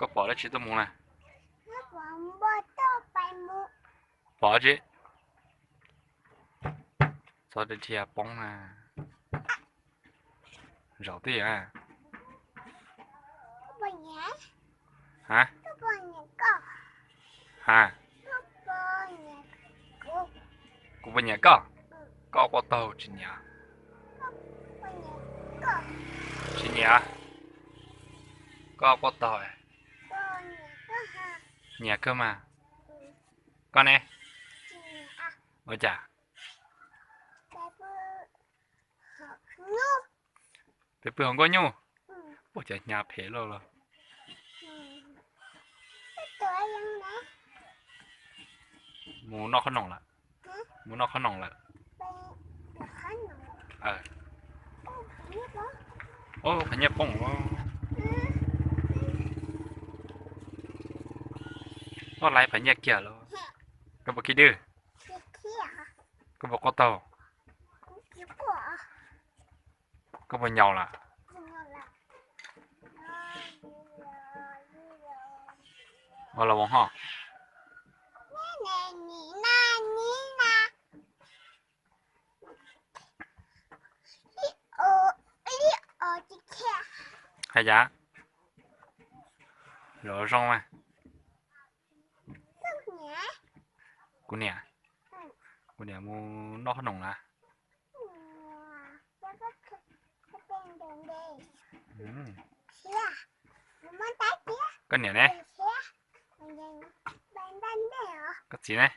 Koj pom dab tsi tuaj mus na? Pom tsi? Txhob dhia poob na. Zaum twj ywm. Ha? Ha? Kuv puas nyiam koj? Koj quaj taug tsis nyiam. Tsis nyiam. Koj quaj taug. Nyiam kawg mas. Koj ne? Ua cas? Peb pw hauv nkuaj nyuj. Ua cas hnyav phem loj los. Mus noj qhob noom lawm. Mus noj qhob noom lawm. Qhov nyiaj poob. Koj laiv phav nyiaj kiag los? Koj puas khib dwb? Koj puas quaj taug? Koj puas nyaum lawm? Ua los ho. Hais yam, los zoo mas. Kuv niam, kuv niam mus noj qhob noom lawm. Koj niam ne? Koj txiv ne?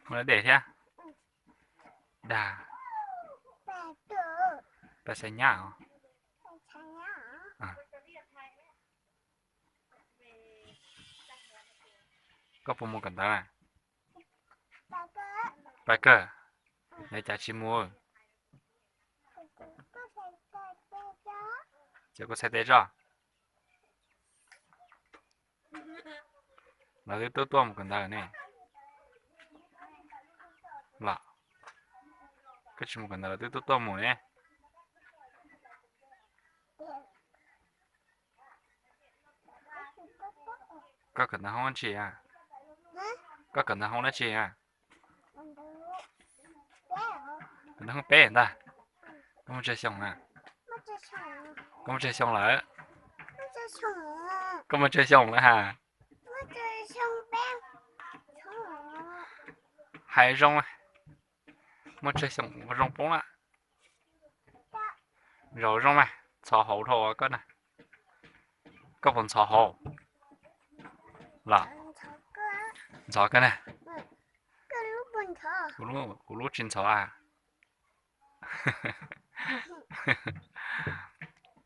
Mus lawv dej thiab. Dag, pab xav nyab os. Koj puas mus kawm ntawv? Pab kawg, es cas tsis mus? Ces kuv txhais tes tso. Lawv twb tuaj tuaj mus kawm ntawv ne. Los, koj tsis mus kawm ntawv lawv twb tuaj tuaj mus ne. Koj kawm ntawv hoob dab tsi a? Koj kawm ntawv hoob dab tsi a? Kawm ntawv hoob peb ntag. Koj muaj tsawg xyoo na? Koj muaj tsawg xyoo lawm? Koj muaj tsawg xyoo lawm ha? Hais zoo, muaj tsawg xyoo zoo poob lawm. Zaum zoo mas ntxhov hauv dhau koj na. Koj puas ntxhov hauv? Los, ntxhov koj na. Kuv lub tsis ntxhov a.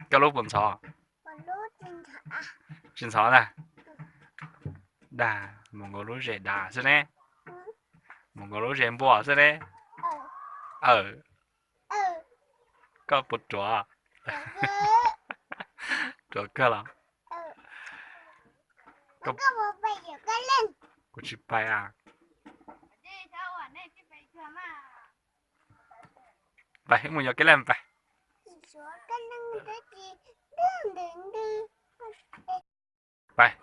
Koj lub puas ntxhov? Tsis ntxhov ntag. Dag, mus nkaus lub zes dav xwb ne. Mus nkaus lub zes npua xwb ne. Aw, koj puas ruam? Ruam kawg los? Kuv tsis pais a. Pais, wb mus yos kab leej pais. Pais.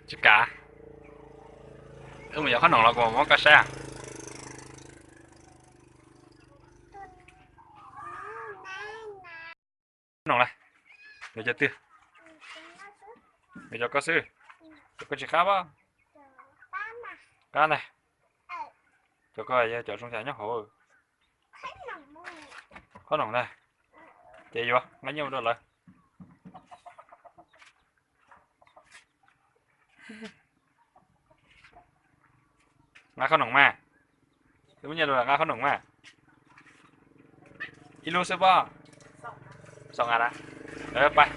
Tsis kam. Wb mus yos qhob noom los kuv muab koj saib. Qhob noom na, yog cov twg? Yog cov koj xwb. Cov koj tsis qab pab. Qab ntag. Cov koj yog cov zoo cas nyob hauv. Qhob noom ntag. Ces yuav nqa nyiaj mus rau lawv. Nqa qhob noom mas. Wb muab nyiaj rau lawv nqa qhob noom mas. Ib lub xwb pob. Xoom a, pais.